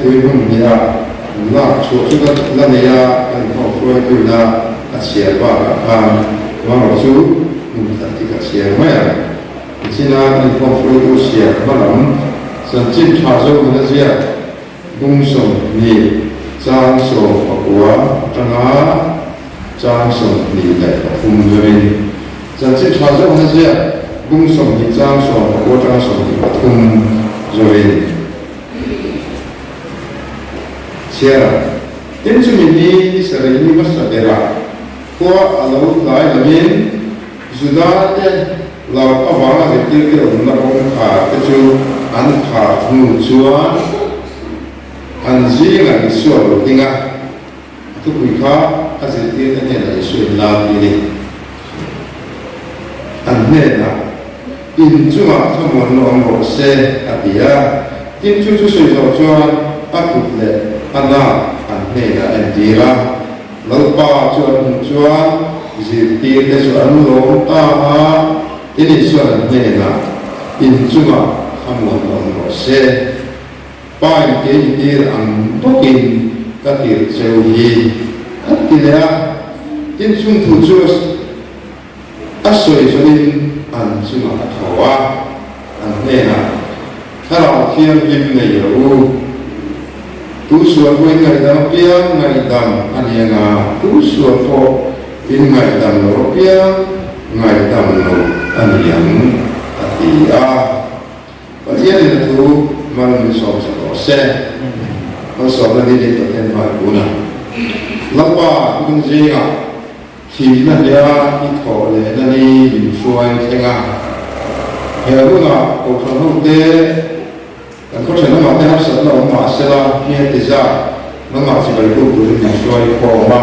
thui hun hnih a lak chhuah chu ka la nei a, kan inkhawm hruaituina a chhiar bakah khan amaherawh chu hmun khat hi ka chhiar mai ang. Tichina kan inkhawm hruaitu chhiar hma lam chanchin tha zo hun a ziak bung 20 chang 19 atanga chang 23 zawin chanchin tha zo hun a ziak bung 20 chang 19 atanga 23 zawin. Chhiar a, tin chumi ni ni sarih ni hmasa berah khua a lo tlai lovin Juda te lo avanga zirtirte awmna kawngkhar te chu an khar hnu chuan an zingah Isua lo ding a, a thupui kha a zirtirte hnenah Isua in lar ti a ni. An hnenah, In chungah thlamuan lo awm rawh se, a ti a. Tin chu chu sawi zawh chuan a kut leh a nak an hnenah a entir a. Lalpa chu an hmuh chuan zirtirte chu an lawm ta a, tin Isua'n an hnenah, In chungah thlamuan lo awm rawh se. Pa in kei i tir ang bawkin ka tir cheu hi, a ti leh a. Tin chung thu chu a sawi zawhin an chungah a tho a, an hnenah, Thlarau Thianghlim nei rawh u. Tu sual pawh in ngaihdam apiang ngaihdam a ni anga, tu sual pawh in ngaihdam lo apiang ngaihdam lo a ni ang, a ti a. Pathian in a thu mal min sawm sak rawh se. Malsawmna ni leh Pathian hmai kun a. Lalpa hun zingah thihna hlia i thawh lehna ni min hruai thleng a. He hunah Kohhran hote kan khaw thenawmah te harsatna awm mah sela hmel ti zat nangmah chibai buk turin min hruai khawm a.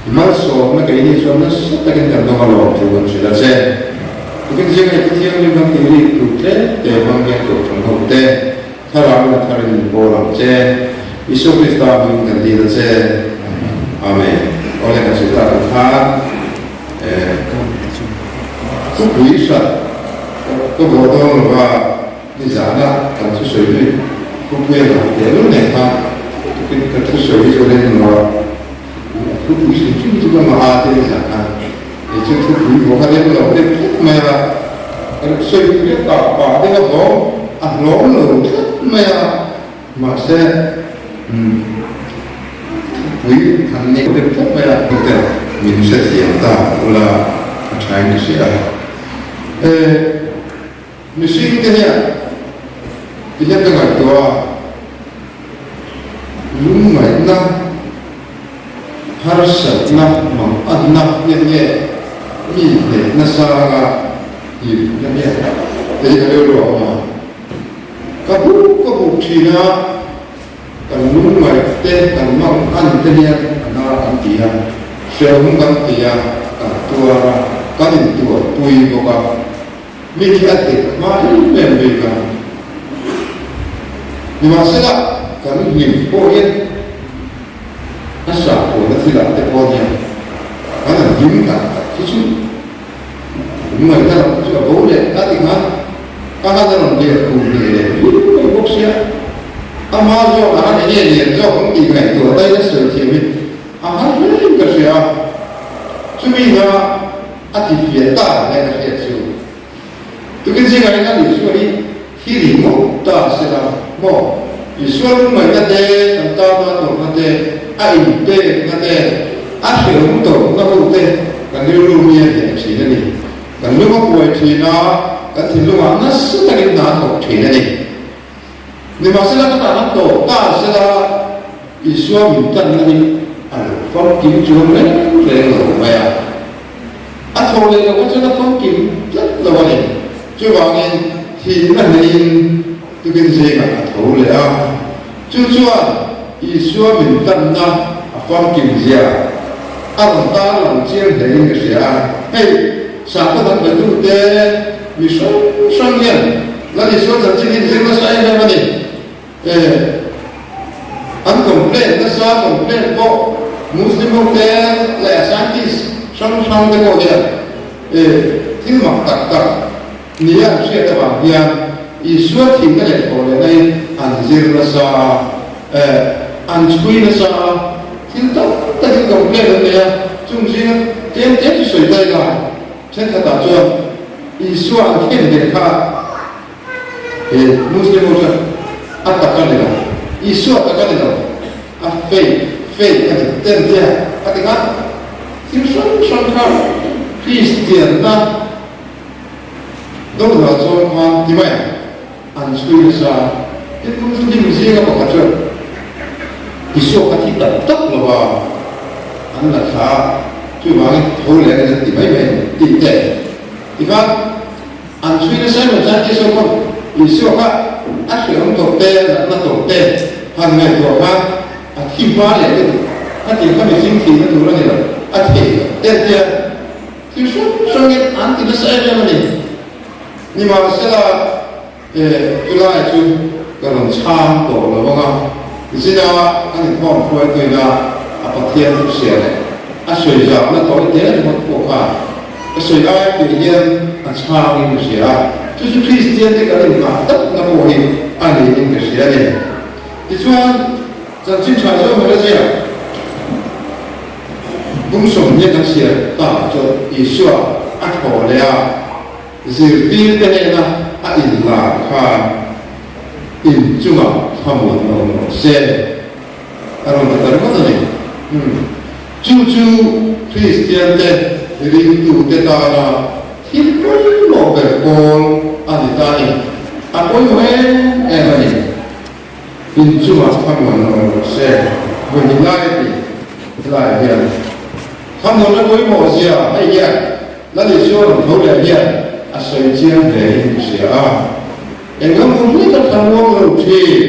I malsawmna keini chuan nasa takin kan dawng alawm thu kan hrilh a che. Tukin zinga i Pathianghlim kan tih rik tur tlem te hmang hian Kohhran ho te Thlarau in a tharin min pawl ang che. Isua Krista hmingin kan dil a che. Amen. Awle kan sawi tak ang khan eh thupui hrat ka bawh dawn lova nizana kan thusawi hi thupui a lang tehlul nen khan tukin ka thusawi hi chu reng lova. Thupui hrim hrim chu ka ngah a te ni zan a, kei chu thupui vawk a rem lo deuh tlat mai a, sawi pui a kah pah deuh a hlawm a hlawm lo tlat mai a, mahse thupui an nei deuh tlat mai a, hotel min hrethiam ta ula a tha in ka hria a, e mihring te hian ti hian ka ngaihtuah a. Lungngaihna, harsatna, manganna hian nge mi hneh nasa anga hlimna hian kei ka rilru a awm a. Ka buk ka buk thin a, kan lungngaih te, kan mangan te hian a na kan ti a, hrehawm kan ti a, kan tuar a, kan intuarpui bawk a. Mi hi a tek hma em em bik a, nimahsela kan hlim pawh hian a sahpuana thilah te pawh hian kan han hlim tak tak hi chu lungngaihna lam chu a bo leh ta ti khan ka han a rawn lian kum hle leh viau mai bawk sia, ama zawk a han enge lian zawk ang tih ngaihtuah daih a sawi thiam hi a har hle in ka hria a, chumi hna A ti fiah ta ang hian a hriat chu. Tukin zingah hian a Isua hi thi ringawt ta a sela maw? Isua lungngaihna te, kan tana tawrhna te, a inpekna te, a hrehawm tawrhna ho te kan rilru mi a hneh thin a ni. Kan lung a kuai thin a, kan thinlungah nasa takin hna a thawk thin a ni. Nimahsela ka tan a tawp ta sela Isua min tanna hi a lo famkim chuang reng reng lo mai a. A thaw leh loh kha chuan a famkim tlat lo a ni. Chuvangin thihna hleiin tukin zingah a tho leh a. Chu chuan Isua min tanna a famkim zia a rawn tarlang chiang hlein ka hria a. Hei sakhaw dang betute mi hrang hrang hian Lal Isua chanchin hi zir nasa em em a ni. E, an complain nasa, complain pawh Muslim ho te leh scientist hrang hrang te pawh hian e, thil mak tak tak nia an hriat avang hian Isua thihna leh thawh lehna hi an zir nasa. An chhui nasa a, thil tam takin complaint an nei a, chung zinga tlem tlem chu sawi ta ila, thenkhatah chuan Isua an khen leh kha he Muslim ho chuan a tak a ni lo, Isua tak a ni lo, a fake, fake a ni, ten tia a ti khan thil hrang hrang kha Kristianna dodal zawng khan ti mai ang. An chhui nasa a, tin Muslim zinga pakhat chuan Isua kha thi tak tak lo va, an la thla a, chuvangin tho leh angin an ti mai mai ang tih te tikhan an chhui nasa em chuan Isua khawn Isua kha a hrehawm tawh te, a natna tawh te han ngaihtuah khan a thi hma leh lutuk, khatiang kha mihring thihna tur a ni lo, a thei lo te an tia thil hrang hrangin an ti nasa em em a ni. Nimahsela, e, chulai chu ka rawn chhang tawh lo vang a, zina kan inkhawm hruaituina a Pathian thu hria leh a sawi zahna tawi te ringawt pawh khan ka sawi ai tih hian a chhangin ka hria a, chu chu Kristiante kan innghah takna pawh hi a niin ka hria a ni. Tichuan, chanchin tha zawng ber a ziak bung 20 kan siam takah chuan Isua a thaw leh a, Zirtirte hnena a inlar khan in chungah thlamuan a awm rawh se a rawn ti ta ringawt a ni. Umm, chu chu Kristiante ringtute tana thil pawimawh ber pawl a ni ta a ni. A pawimawh em em a ni. In chungah thlamuan a awm rawh se. Vawi lai a ti helaiah hian thlamuanna pawimawh zia hei hian Lal Isua rawn tho leh hian a sawi chiang hle in ka hria a. Eng emaw hlek a thlamuang lo thin,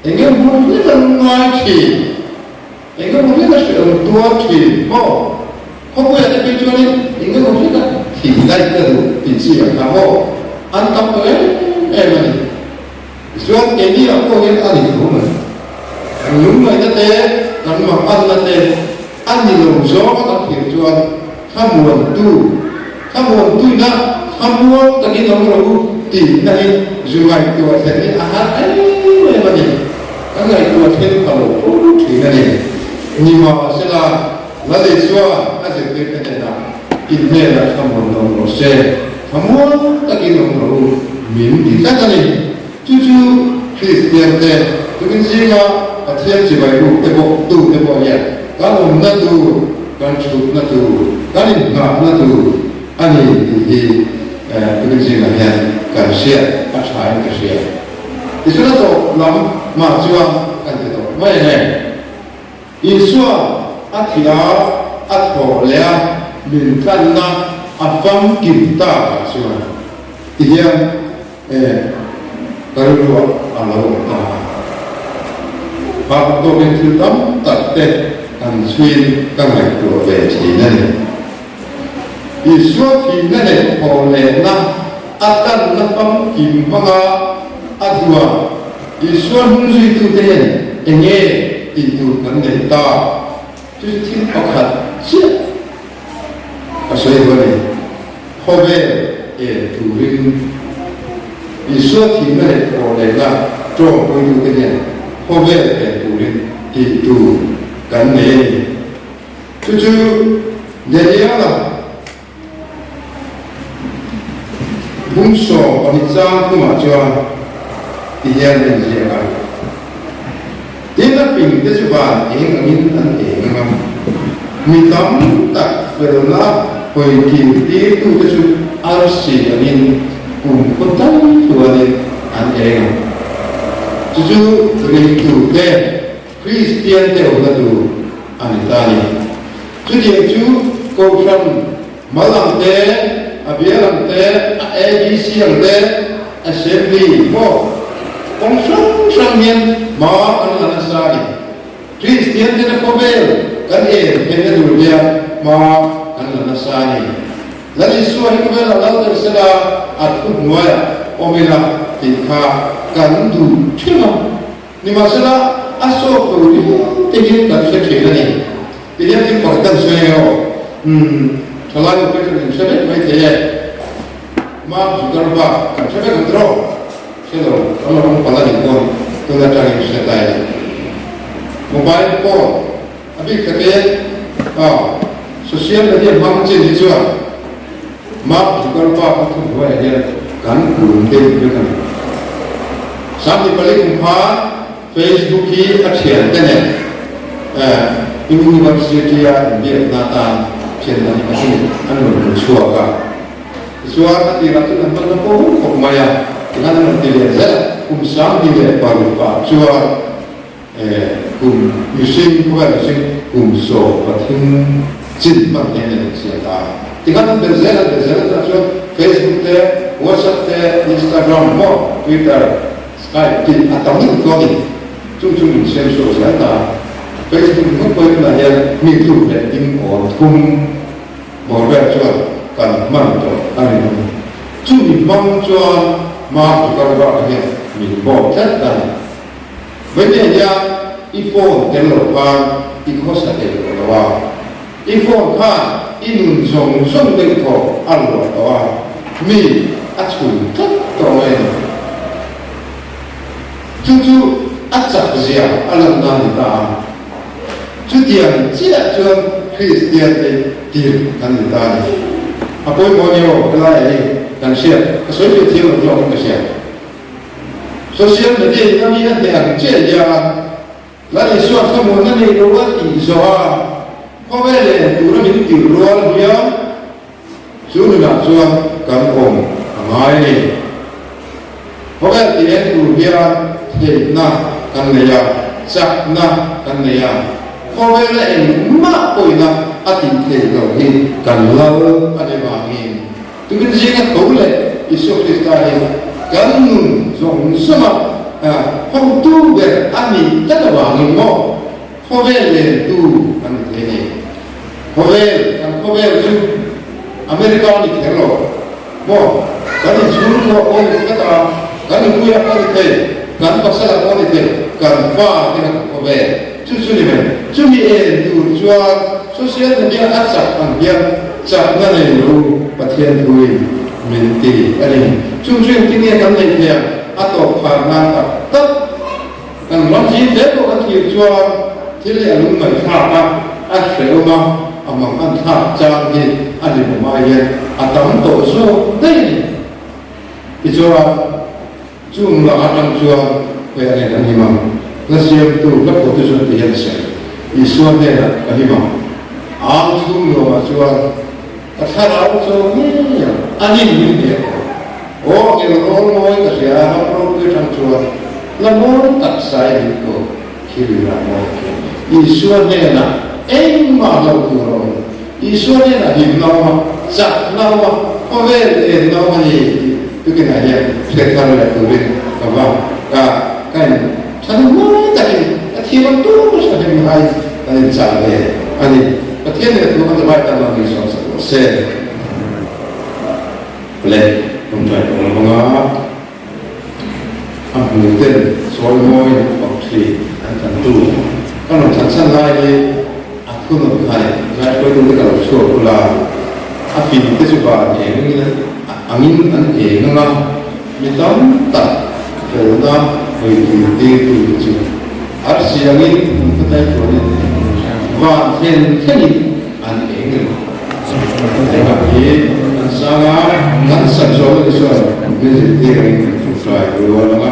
eng emaw hlek a lungngai thin, eng emaw hlek a hrehawm tuar thin maw? Khawpuiah te phei chuanin eng emaw hlek a thih daih ka duh tih chi ang kha maw? An tam tawh em em a ni. Tichuan keini ah pawh hian a ni tho mai. Kan lungngaihna te, kan manganna te a ni lo zawnga kan thlir chuan thlamuantu, thlamuantuina thlamuang takin awm rawh u tihna hi zu ngaihtuah thlen hi a har em em a ni. Kan ngaihtuah thlen pha lo fo thin a ni. Nimahsela, Lal Isua a zirtirte hnenah in hnenah thlamuan awm rawh se, thlamuang takin awm rawh u min ti tlat a ni. Chu chu Kristiante tukin zinga Pathian chibai ruk te pawh tu te pawh hian kan awmna tur, kan thutna tur, kan inhnahna tur a ni tih hi tukin zingah hian kan hriat a thain ka hria. Tichuan a tawp lam mah chuan kan ti tawh mai ang e. Isua a thih a, a thawh leh a, min tlanna a famkim takah chuan tihian e ka rilruah a lo awm ta a. Hah tawkin thil tam tak te an chhuiin ka ngaihtuah ve thin a ni. Isua thihna leh thawh lehna a tlanna famkim hmanga a duan Isua hnung zuitute hian eng nge tih tur kan neih ta? Chu chu thil pakhat chiah ka sawi duh a ni. Khawvel en turin Isua thihna leh thawhlehna tawngpuitute hian khawvel en turin tih tur kan nei a ni. Chu chu Daniela Bung 12 chang thumah chuan ti hian a inziak a, Tin, a fing te chu van eng angin an eng ang a, mi tam tak felna hawi kir tirtute chu arsi angin kum khaw tal tluanin an eng ang. Chu chu ringtute Kristiante awmna tur a ni ta a ni. Chutiang chu Kohhran mal ang te, a bial ang te, a ABC ang te, Assembly maw kawng hrang hrang hian hma kan la nasa a ni. Kristian tena khawvel kan en theihna tur hian hma kan la nasa a ni. Lal Isua hi khawvelah lal ber sela a thuhnuaiah awm ila tih kha kan duh ṭheuh a. Nimahsela, a sawt tur riau te hian kan hre thin a ni. Tihian thil pakhat kan sawi ang emaw? Umm, thalai ho phei chuan in hre vek mai thei e. Mark Zuckerberg kan hre vek ang tiraw? Hre lo, kan lo awm palh a nih pawn. Tun atangin hre ta ila. Mobile phone a bik takin aw social media hmang chin hi chuan Mark Zuckerberg a thuhnuaiah hian kan kun deuh vek a ni. 24 kum khan Facebook hi a thiante nen University-a inbiakna atan thian dang pahnih an rawn hmu chhuak a. Tichuan, a tirah chuan an hmanna pawh khawp mai a, tikhan an rawn ti leh zel a. Kum 2006 ah chuan kum mihring, khawvel mihring kum 13 chin hman hian an insiam ta a. Tikhan an belh zel, an belh zel a, tunah chuan Facebook te, WhatsApp te, Instagram maw, Twitter, Skype tih a tam lutuk tawh a ni. Chung chung min siam chhuak zel ta a. Facebook ringawt pawhin tunah hian mi tluk leh ding awn thum bawr vel chuan kan hman tawh a ni lo. Chumi hmang chuan Mark Zuckerberg-a hian min bawm tlat ta a ni. Vawimia hian i phone tel lo khan i khawsa thei tawh lo a. I phone khan i nun zawng zawng deuh thaw a luah tawh a, mi a chhun tlat tawh mai a ni. Chu chu a chak zia a lan nan ni ta a. Chutiang chiah chuan Kristian te tir kan ni ta a ni. A pawimawh a ni aw, helaiah hi kan hriat, ka sawi ve thiam lo zawk in ka hria. Social media in a mi a hneh ang chiah hian Lal Isua thlamuanna nei lo a tih zawh a, khawvel en tura min tirh rual hian chu nunah chuan kan awm a ngai a ni. Khawvel tih en tur hian theihna kan nei a, chakna kan nei a, khawvela engmah pawina a tih theih loh hi kan lal a ni vangin Tumin zinga tho leh Isua Krista hi kan nun zawng zawnga hotu ber a nih tlat avangin maw khawvel lentu kan ni thei a ni. Khawvel, kan khawvel chu America a ni kher lo maw? Kan inchhungkhua pawh a ni tlat a, kan nupuia pawh a ni thei, kan pasala pawh a ni thei, kan fa te kha kan khawvel. Chu chu ni mai. Chumi en tur chuan social media a chak ang hian chakna nei lo Pathian thuin min ti a ni. Chu chu engtin nge kan neih theih ang? A tawp khar nan tak tak kan ram zing hle pawh kan thlir chuan thil hi a lungngaihthlak a, a hrehawm a, a mangan thlak chang hi a ni awm ai hian a tam tawh zawk daih a ni. Tichuan. Chung lak atang chuan hei a nen an him ang. Hla siamtu hla pawhtu chuan ti hian a sawi, Isua hnenah ka him ang. Ang chhung nuamah chuan ka thlarau chaw ngei ang, a nin min hne tawh. Aw ngel rawl mawi ka hria, ram ropui atang chuan hla mawi tak sai min ko, thil rah mawi khi. Isua hnenah engmah hlauh tur a awm lo. Isua hnenah himna awm a, chakna awm a, khawvel enna awm a ni tih tukinah hian hre thar leh turin ka va ka ka in thahnem mawi takin ka thiam ang tur thahnem ngaiin kan inchah ve a ni. Pathian leh thu kan zavai tan lo ni sawn sak rawh se. Le ṭawngṭai tawh lo anga. A hmu ten sawi mawi an fak thin an tlantu ka rawn thlan chhan lai hi a thunawn kha ni zai hruaitu te ka lo chhuak ula a fin te chu van engin angin an eng anga mi tam tak felna hawi tir tir tu te chu arsi angin hmun khatlai chuanin van thlen thlengin an eng reng. Engah hi an sang a, kan sak zawh na te chuan min zirtir angin kan ṭawngṭai rual ang a.